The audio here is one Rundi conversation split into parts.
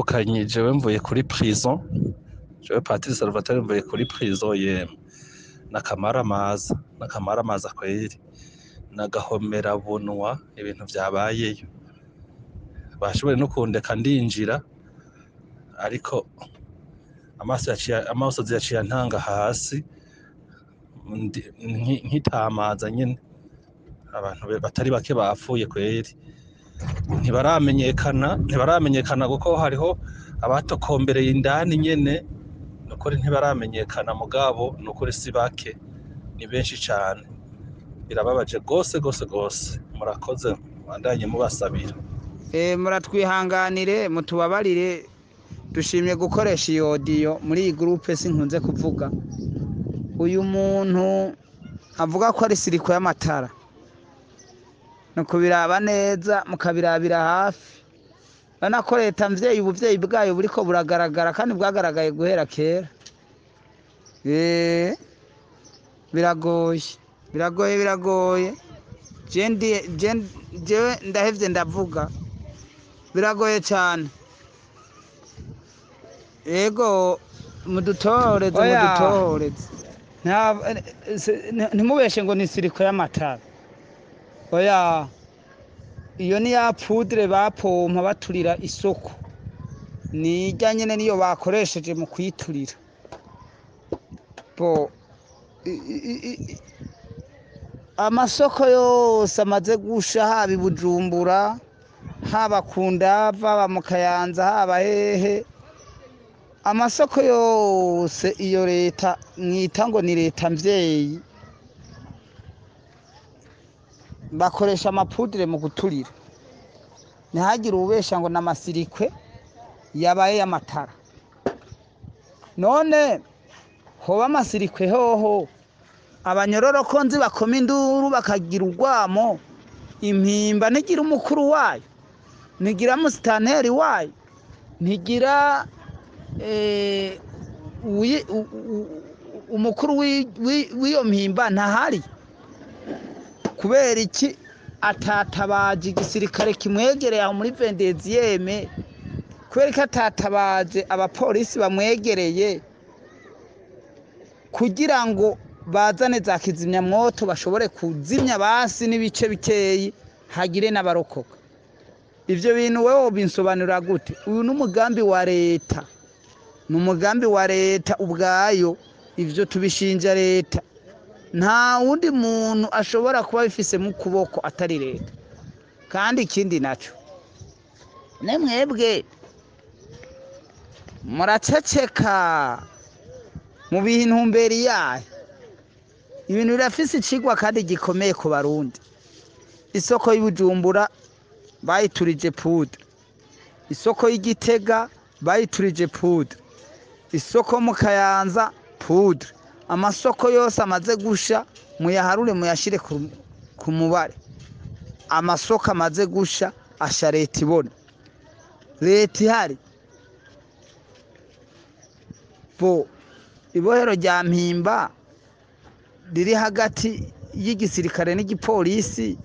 Bavukanyi, jewe mvuye kuri prison, jewe Patiri Salvatore mvuye kuri prison. Yemwe, n'akamaramaza, n'akamaramaza kweri, n'agahomerabunwa ibintu vyabayeyo. Bashoboye no kundeka ndinjira, ariko amaso yaciye, amasozi yaciye antanga hasi, nkitamaza nyene. Abantu batari bake bapfuye kweri, ntibaramenyekana, ntibaramenyekana, kuko hariho abatokombereye indani nyene. Nukuri ntibaramenyekana, mugabo nukuri si bake, ni benshi cane. Birababaje gose gose gose. Murakoze, bandanye mubasabira. Muratwihanganire, mutubabarire, dushimye gukoresha iyo audio muri iyi groupe. Sinkunze kuvuga. Uyu muntu avuga ko ari circuit y'amatara, ni ukubiraba neza, mukabirabira hafi. Urabona ko leta mvyeyi, ubuvyeyi bwayo buriko buragaragara, kandi bwagaragaye guhera kera. Biragoye, biragoye, biragoye. Jewe ndahevye, ndavuga, biragoye cyane. Yego, mudutoreze. Oya. Mudutoreze. Ntimubeshe ngo ni circuit y'amatara. Oya, iyo ni ya poudre bapompa baturira isoko, nijya nyene niyo bakoresheje mu kuyiturira. Bo amasoko yose amaze gusha, haba i Bujumbura, haba ku Ndava, haba mu Kayanza, haba hehe, amasoko yose iyo leta mwita ngo ni leta mvyeyi bakoresha ama poudre mu guturira. Ntihagire uwubesha ngo n'ama circuit yabaye y'amatara. None hoba ama circuit hoho? Abanyororo ko nzi bakoma induru, bakagira urwamo, impimba ntigira umukuru wayo, ntigira musitanteri wayo, ntigira umukuru w'iyo mpimba ntahari? Kubera iki atatabaje igisirikare kimwegereye aho muri vingt-deuxième? Kubera ko atatabaje abapolisi bamwegereye kugira ngo bazane za kizimyamwoto, bashobore kuzimya basi n'ibice bikeyi, hagire n'abarokoka? Ivyo bintu wewe wobinsobanurira gute? Uyu ni umugambi wa leta, ni umugambi wa leta ubwayo. Ivyo tubishinja leta, nta wundi muntu ashobora kuba abifise mu kuboko atari leta. Kandi ikindi naco, ne mwebwe muraceceka mu biha intumbero yayo. Ibintu birafise icigwa kandi gikomeye ku Barundi. Isoko y'Ibujumbura bayiturije poudre, isoko y'Igitega bayiturije poudre, isoko mu Kayanza poudre. Amasoko yose amaze gusha muyaharure, muyashire ku mubare. Amasoko amaze gusha asha leta ibona, leta ihari. Bo ibohero rya Mpimba riri hagati y'igisirikare n'igipolisi.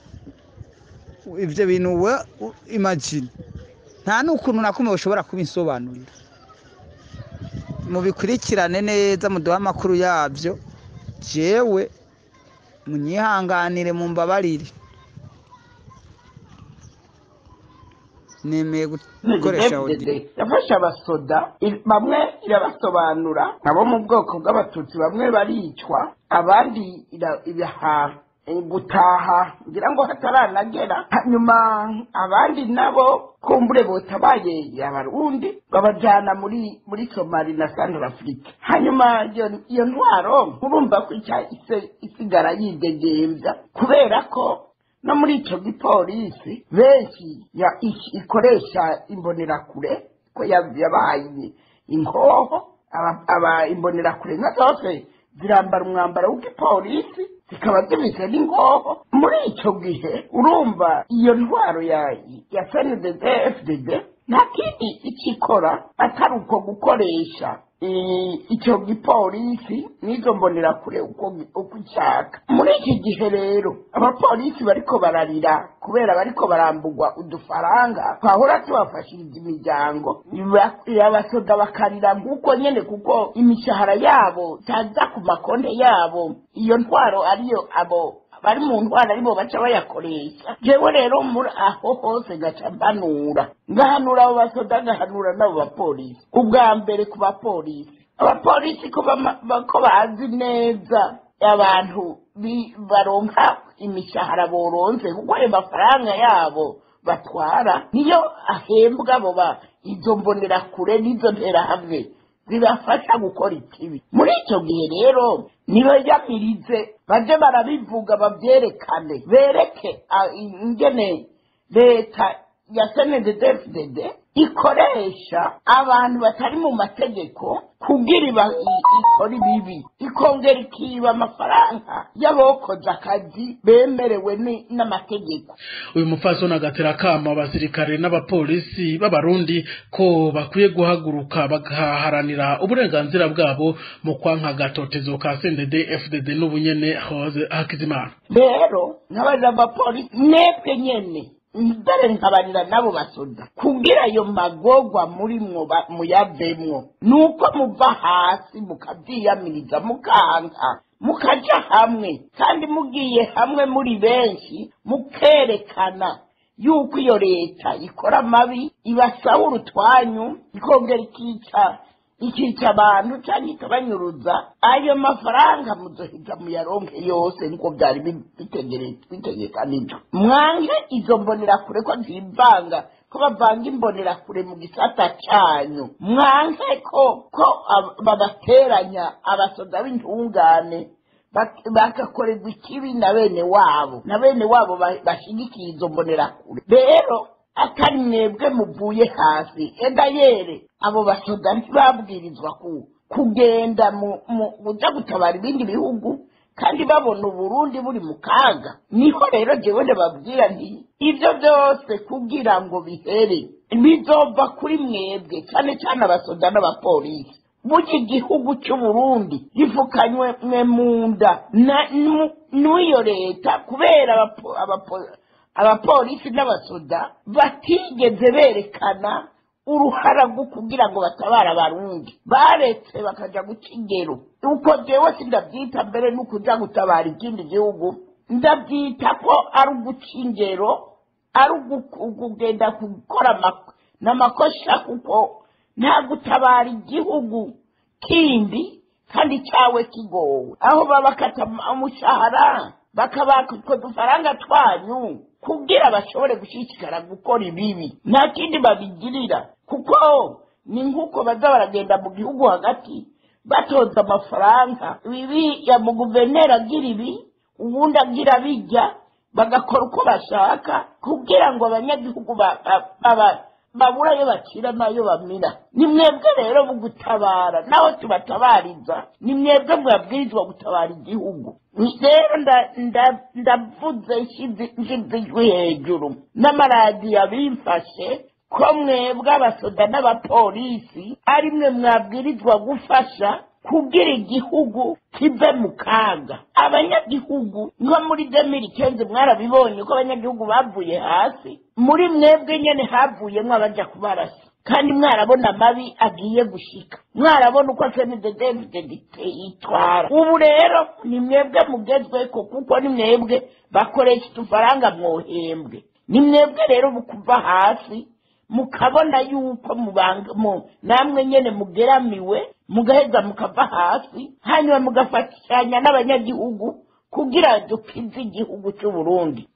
Ivyo bintu we imagine, nta n'ukuntu na kumwe ushobora kubinsobanurira. Mubikurikirane neza, muduhe amakuru yabyo. Jewe munyihanganire, mumbabarire, nemeye gukoresha audio. FDD yafashe abasoda bamwe irabasobanura abo mu bwoko bw'Abatutsi, bamwe baricwa, abandi ibaha gutaha ngira ngo hataranagera. Hanyuma abandi nabo kumbure botabaye Abarundi, babajana muri Somali na Centrafrique. Hanyuma iyo ntwaro urumva ko ica isigara yidegembya, kubera ko no muri ico gipolisi benshi ikoresha imbonerakure, ko yabaye inkoho. Aba imbonerakure nka zose zirambara umwambaro w'igipolisi, zikaba zifise n'inkoho. Muri ico gihe urumva iyo ntwaro ya CNDD FDD nta kindi ikikora atari uko gukoresha. Icyo gipolisi n'izo mbonerakure uko ishaka. Muri iki gihe rero abapolisi bariko bararira kubera bariko barambugwa udufaranga twahora tubafashiriza imiryango, abasoda bakarira nk'uko nyene, kuko imishahara yabo itaza ku makonte yabo. Iyo ntwaro ariyo abo bari mu ntwaro aribo baca bayakoresha. Jewe rero muri aho hose ngaca mbanura, ngahanura abo basoda, ngahanura n'abo bapolisi. Ubwa mbere ku bapolisi, abapolisi ko bazi neza abantu baronka imishahara boronse, kuko ayo mafaranga yabo batwara niyo ahembwa abo izo mbonerakure n'izo nterahamwe zibafasha gukora ikibi. Muri icyo gihe rero nibayamirize, baje barabivuga, babyerekane, bereke ingene leta ya CNDD-FDD ikoresha abantu batari mu mategeko kugira ikora ibibi, ikongera ikiba amafaranga y'abokoze akazi bemerewe n'amategeko. Uyu mupfasoni agatera akamo abasirikare n'abapolisi b'Abarundi ko bakwiye guhaguruka bagaharanira uburenganzira bwabo mu kwanka agatotezo ka CNDD FDD n'ubunyene. Hoze Hakizimana. Rero nkabarira abapolisi mwebwe nyene, dore nkabarira n'abo basoda, kugira ayo magorwa murimwo muyavemwo nuko muva hasi mukavyiyamiriza, mukanka, mukaja hamwe, kandi mugiye hamwe muri benshi mukerekana yuko iyo leta ikora amabi, ibasahura utwanyu, ikongera ikica abantu canke ikabanyuruza. Ayo mafaranga muzoheza muyaronke yose nkuko vyari bitegekanijwe. Mwange izo mbonerakure ko zivanga, ko bavanga imbonerakure mu gisata canyu. Mwange ko babateranya abasoda b'intungane bagakorerwa ikibi na bene wabo, na bene wabo bashigikiye izo mbonerakure. Rero atari mwebwe muvuye hasi, edayere abo basoda ntibabwirizwa kugenda mu kuja gutabara ibindi bihugu kandi babona Uburundi buri mu kaga. Niho rero jewe ndababwira nti ivyo byose kugira ngo bihere bizova kuri mwebwe, cyane cyane abasoda n'abapolisi. Burya igihugu cy'Uburundi gifukanywe mwe mu nda n'uyo leta, kubera abapolisi n'abasoda batigeze berekana uruhara rwo kugira ngo batabare Abarundi, baretse bakaja guca ingero. Uko jewe sindavyita mbere n'ukuja gutabara ikindi gihugu, ndavyita ko ari uguca ingero, ari ukugenda gukora n'amakosha, kuko nta gutabara igihugu kindi kandi cyawe kigowe, aho babakata umushahara, bakabaka utwo dufaranga twanyu kugira bashobore gushishikara gukora ibibi. Nta kindi babigirira, kuko ni nk'uko baza baragenda mu gihugu hagati batoza amafaranga ibi ya mu guverineri agira ibi, ubundi agira bijya, bagakora uko bashaka kugira ngo abanyagihugu babura ayo bakira n'ayo bamira. Ni mwebwe rero mu gutabara, naho tubatabariza, ni mwebwe mwabwirizwa gutabara igihugu. Rero ndavuze nshize ijwi hejuru n'amaradiyo abimfashe ko mwebwe abasoda n'abapolisi ari mwe mwabwirizwa gufasha kugira igihugu kive mu kaga. Abanyagihugu nko muri 2015 mwarabibonye ko abanyagihugu bavuye hasi, muri mwebwe nyene havuyemwo abaja kubarasa, kandi mwarabona amabi agiye gushika, mwarabona uko CNDD-FDD itwara. Ubu rero ni mwebwe mugezweko, kuko ni mwebwe bakoresha udufaranga mwohembwe. Ni mwebwe rero mukuva hasi mukabona yuko namwe nyene mugeramiwe, mugaheza mukava hasi, hanyuma mugafatanya n'abanyagihugu kugira dukize igihugu cy'Uburundi.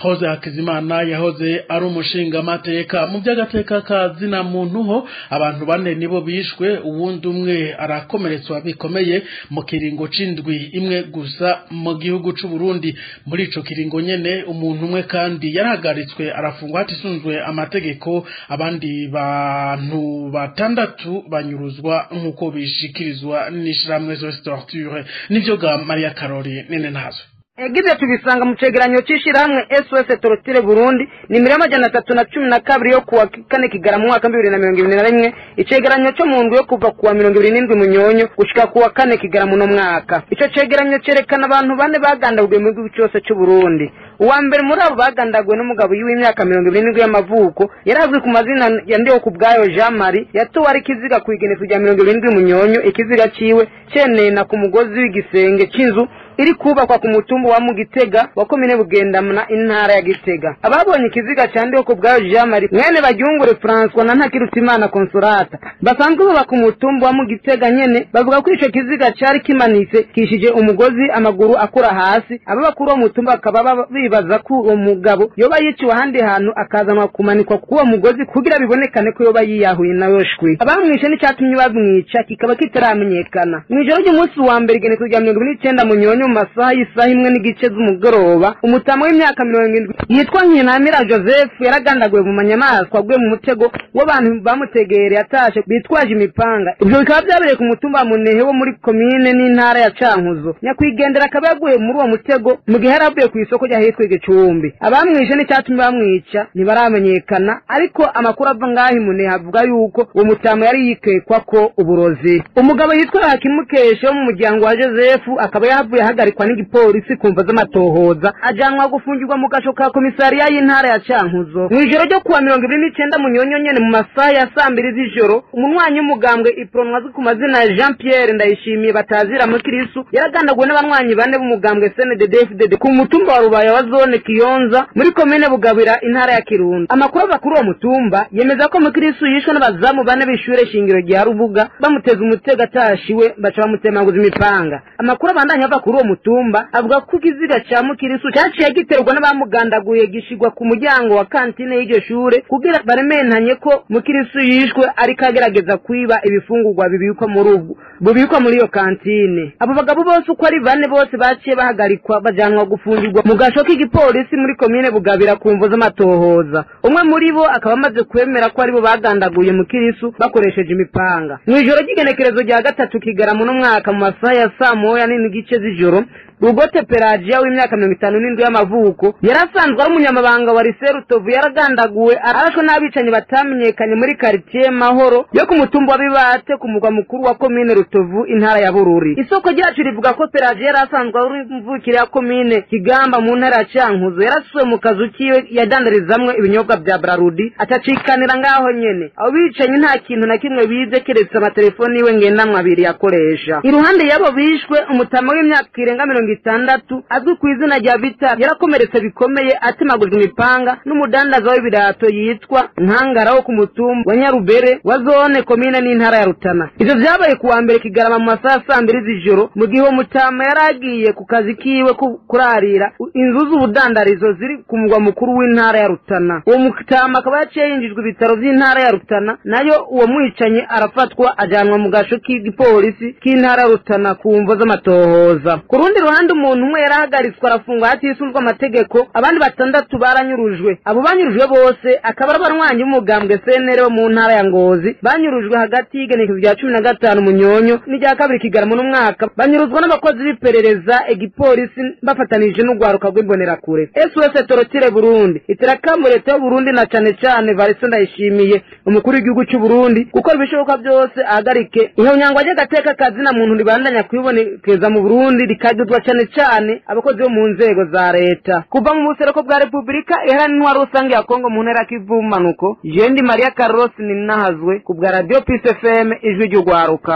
Hoze Hakizimana yahoze ari umushingamateka. Mu by'agateka ka zina muntu ho, abantu bane nibo bishwe, uwundi umwe arakomeretswa bikomeye mu kiringo c'indwi imwe gusa mu gihugu c'Uburundi. Muri ico kiringo nyene umuntu umwe kandi yarahagaritswe arafungwa hatisunzwe amategeko, abandi bantu batandatu banyuruzwa nk'uko bishikirizwa n'ishirahamwe SOS Torture. Nivyo ga Maria Karori nene ntazo. Egivyo tubisanga mu cegeranyo c'ishirahamwe SOS Torotire Burundi nimero 312 yo kuwa 4 Kigarama mwaka 2021, icegeranyo cyo mu ndwi yo kuva kuwa 27 Munyonyo gushika kuwa 4 Kigarama no mwaka. Ico cegeranyo cerekana abantu bane bagandaguwe mu gihugu cyose c'u Burundi. Uwa mbere muri abo bagandaguwe n'umugabo w'imyaka 27 y'amavuko yarazwi ku mazina ya Ndiho Kubwayo Jean Marie, yatowe ari kiziga ku igenekerezo rya 70 Munyonyo, ikiziga ciwe cenena ku mugozi w'igisenge c'inzu iri kubakwa ku mutumba wa Mugitega wa komine Bugendamana intara ya Gitega. Ababonye ikiziga ca Ndiho Kubwayo Jean Marie mwene Bagyungure François na Ntakirutimana Consolata basanzwe baba ku mutumba wa Mugitega nyene, bavuga ko ico kiziga cari kimanitse kishije umugozi amaguru akura hasi. Ababa kuri uwo mutumba bakaba bibaza ko uwo mugabo yoba yiciwe ahandi hantu akazanwa kumanikwa k'uwo mugozi kugira bibonekane ko yoba yiyahuye nayo shwi. Abamwishe n'icatumye bamwica kikaba kitaramenyekana. Mw'ijoro ry'umunsi wa mbere igenekerezo rya 29 Munyonyo mu masaha y'isaha 1:15 z'umugoroba, umutama w'imyaka 70 yitwa Nkinamira Joseph yaragandaguwe mu manyamaswa aguye mu mutego w'abantu bamutegereye atashe bitwaje imipanga. Ivyo bikaba vyabereye ku mutumba wa Munehe wo muri komine n'intara ya Cankuzo. Nyakwigendera akaba yaguye muri uwo mutego mu gihe yari avuye kw'isoko ry'ahitwa Igicumbi. Abamwishe n'icatumye bamwica ntibaramenyekana, ariko amakuru ava ngaho i Munehe avuga yuko uwo mutama yari yikekwa ko uburozi. Umugabo yitwa Hakimukeshe wo mu muryango wa Joseph akaba yahavuye ahagarikwa n'igipolisi kumva z'amatohoza, ajanwa gufungirwa mu gasho ka komisariya y'intara ya Cankuzo. Mw'ijoro ryo kuwa 29 Munyonyo nyene mu masaha ya saa 2 z'ijoro, umunywanyi w'umugambwe Ipronwa azwi ku mazina ya Jean Pierre Ndayishimiye batazira Mukirisu yaragandaguwe n'abanywanyi bane b'umugambwe CNDD-FDD ku mutumba wa Rubaya wa zone Kiyonza muri komine Bugabira intara ya Kirundo. Amakuru ava kuri uwo mutumba yemeza ko Mukirisu yishwe n'abazamu bane b'ishure shingiro rya Rubuga bamuteza umutego atashiwe baca bamutemaguza imipanga. Amakuru abandanya ava kuri uwo mutumba avuga ko ikiziga ca Mukirisu caciye giterwa n'abamugandaguye gishigwa ku muryango wa kantine y'iryo shure kugira barementanye ko Mukirisu yishwe ariko agerageza kwiba ibifungurwa bibikwa muri iyo kantine. Abo bagabo bose uko ari bane bose baciye bahagarikwa bajanwa gufungirwa mu gasho k'igipolisi muri komine Bugabira ku mvo z'amatohoza. Umwe muri bo akaba amaze kwemera ko aribo bagandaguye Mukirisu bakoresheje imipanga. Mw'ijoro ry'igenekerezo rya 3 Kigarama no mwaka mu masaha ya saa 1:15 z'ijoro, Rugote Pelagia w'imyaka 57 y'amavuko yarasanzwe ari umunyamabanga wa Lycée Rutovu yaragandaguwe arashwe n'abicanyi batamenyekanye muri quartier Mahoro yo ku mutumba wa Bibate ku mugwa mukuru wa komine Rutovu intara ya Bururi. Isoko ryacu rivuga ko Pelagia yarasanzwe ari umvukire ya komine Kigamba mu ntara ya Cankuzo, yarasuwe mu kazu kiwe yadandarizamwe ibinyobwa bya Brarudi atacikanira ngaho nyene. Abo bicanyi nta kintu na kimwe bize keretse amatelefoni yiwe ngendanwa abiri yakoresha. Iruhande yabo bishwe umutama w'imyaka irenga 60 azwi ku izina rya Vita yarakomeretse bikomeye atemagujwe imipanga n'umudandaza w'ibirato yitwa Nkangara wo ku mutumba wa Nyarubere wa zone komine n'intara ya Rutana. Ivyo vyabaye kuwa mbere Kigarama mu masaha saa 2 z'ijoro, mu gihe uwo mutama yaragiye ku kazi kiwe kurarira inzu z'ubudandarizo ziri ku mugwa mukuru w'intara ya Rutana. Uwo mutama akaba yaciye yinjijwe ibitaro vy'intara ya Rutana, nayo uwo mwicanyi arafatwa ajanwa mu gasho k'igipolisi k'intara ya Rutana ku mvo z'amatohoza. Ku rundi ruhande umuntu umwe yarahagaritswe arafungwa hatisunzwe amategeko, abandi 6 baranyurujwe. Abo banyurujwe bose akaba ari abanywanyi b'umugambwe CNL bo mu ntara ya Ngozi, banyurujwe hagati y'igenekerezo rya 15 Munyonyo n'irya 2 Kigarama n'umwaka, banyuruzwa n'abakozi b'iperereza igipolisi bafatanije n'ugwaruka rw'imbonerakure. SOS Torotire Burundi iterakamu leta y'u Burundi na cane cane Valens Ndayishimiye umukuru w'igihugu cy'u Burundi gukora ibishoboka byose ahagarike ihonyangwa ry'agateka kazina muntu ribandanya kwibonekeza mu Burundi rikagizwa cane cane abakozi bo mu nzego za leta. Kuva mu buseruko bwa Republika Iharanira Intwaro Rusange ya Kongo mu ntara ya Kivu Manuko, Jendi Maria Carlos Ninahazwe ku bwa Radio Peace FM, ijwi ry'ugwaruka.